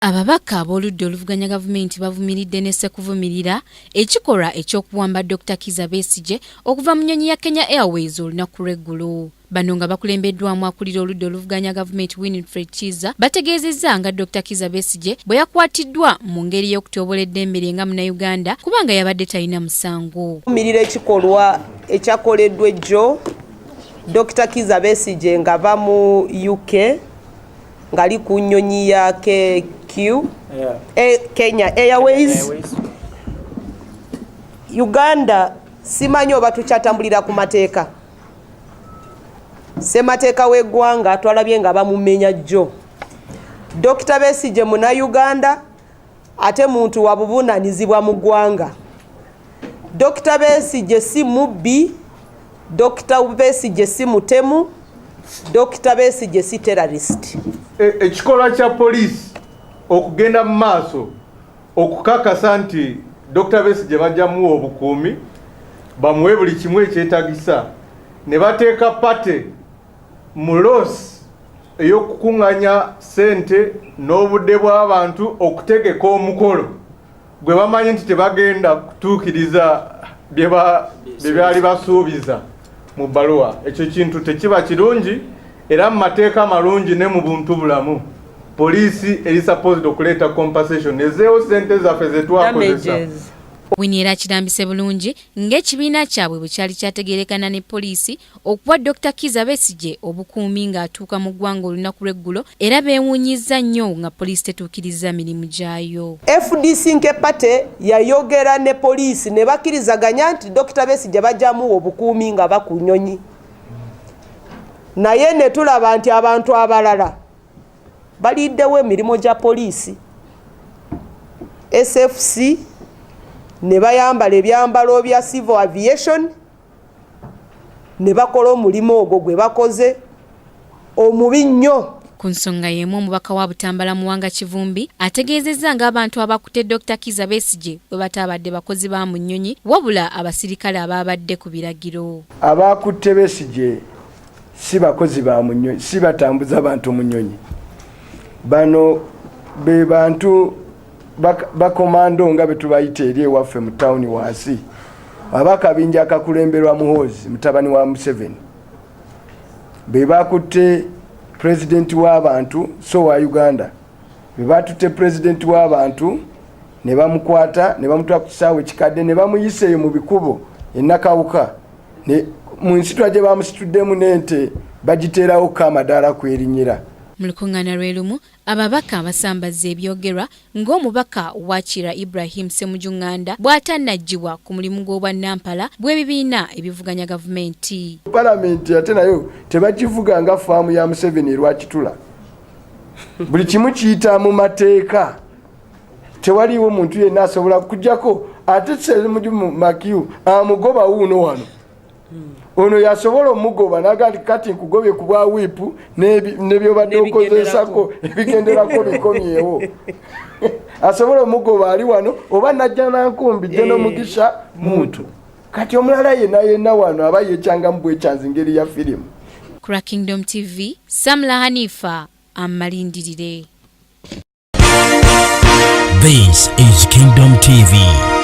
Ababaka ab'oludda oluvuganya gavumenti bavumiridde ne ssekuvumirira ekikolwa eky'okuwamba Dokita Kizza Besigye okuva mu nnyonyi ya Kenya Airways olunaku lw'eggulo. Bano nga bakulembeddwamu akulira oludda oluvuganya gavumenti Winfred Kiiza bategeezezza nga Dokita Kizza Besigye bwe yakwatiddwa mu ngeri y'okutyobola eddembe lye nga Munnayuganda kubanga yabadde talina musango. Vumirira ekikolwa ekyakoleddwa ejjo Dokita Kizza Besigye ng'ava mu UK ngali ku nnyonyi ya KQ Kenya Airways. Uganda simanyi oba tukyatambulira ku mateeka. Ssemateeka w'eggwanga twalabye nga bamumenya jjo. Dokita Besigye Munnayuganda ate muntu wa buvunaanyizibwa mu ggwanga. Dokita Besigye si mubbi, Dokita Besigye si mutemu, Dokita Besigye si terrorist. Ekikolwa kya poliisi okugenda mu maaso okukakasa nti Dr. Besigye bajja muwa obukuumi, bamuwe buli kimu ekyetagisa, ne bateeka party mu loss ey'okukunganya ssente n'obudde bw'abantu okutegeka omukolo gwe bamanyi nti tebagenda kutuukiriza bye baali basuubiza mu bbaluwa. Ekyo kintu tekiba kirungi, era mu mateeka amalungi ne mu buntu bulamu poliisi eri supposed okuleeta compensation ezeewo ssente zaffe zetwakozesa. Winnie era akirambise bulungi ng'ekibiina kyabwe bwe kyali kyategeerekana ne poliisi okuwa Dokita Kizza Besigye obukuumi ng'atuuka mu ggwanga olunaku lw'eggulo, era beewuunyizza nnyo nga poliisi tetuukirizza mirimu gyayo. FDC nke party yayogera ne poliisi ne bakkirizaganya nti Dokita Besigye bajjamuwa obukuumi nga ba ku nnyonyi, naye ne tulaba nti abantu abalala baliddewo emirimu gya poliisi SFC ne bayambala ebyambalo bya civil aviation ne bakola omulimu ogwo gwe bakoze omubi nnyo. Ku nsonga y'emu, omubaka wa Butambala Muwanga Kivumbi ategeezezza ng'abantu abakutte Dokita Kizza Besigye bwe bataabadde bakozi ba mu nnyonyi, wabula abasirikale abaabadde ku biragiro. Abakutte Besigye si bakozi ba mu nnyonyi, si batambuza bantu mu nnyonyi. Bano be bantu bakomando nga be tubayita eri ewaffe mu tawuni wansi, abakabinja akakulemberwa Muhoozi mutabani wa Museveni, be bakutte pulezidenti w'abantu so wa Uganda. Be batutte pulezidenti w'abantu ne bamukwata ne bamutwala ku kisaawe ekikadde ne bamuyisa eyo mu bikubo enakawuka mu nsitwa gye bamusituddemu n'ente bagiteerawo ko amadaala kwerinyira. Mu lukuŋŋaana lwe lumu, ababaka basambazza ebyogerwa ng'omubaka wa Kira Ibrahim Ssemujju Nganda bw'atannaggyibwa ku mulimu gw'obwannampala bw'ebibiina ebivuganya gavumenti. Palamenti ate nayo tebagivuga nga faamu ya Museveni erwakitula. Buli kimu kiyita mu mateeka, tewaliiwo muntu yenna asobola kujjako. Ate Ssemujju Makiu amugoba wuuno wano, ono yasobola omugoba naga nti kati nkugobye ku bwa whip nebyobadde okozesako ebigenderako bikomyewo. Asobola omugoba ali wano oba najja nankumbi jje n'omugisha muntu. Kati omulala yenna yenna wano aba yekyangamu bwekyanzi ngeri ya firimu. Kura Kingdom TV, Samla Hanifa amalindirire. This is Kingdom TV.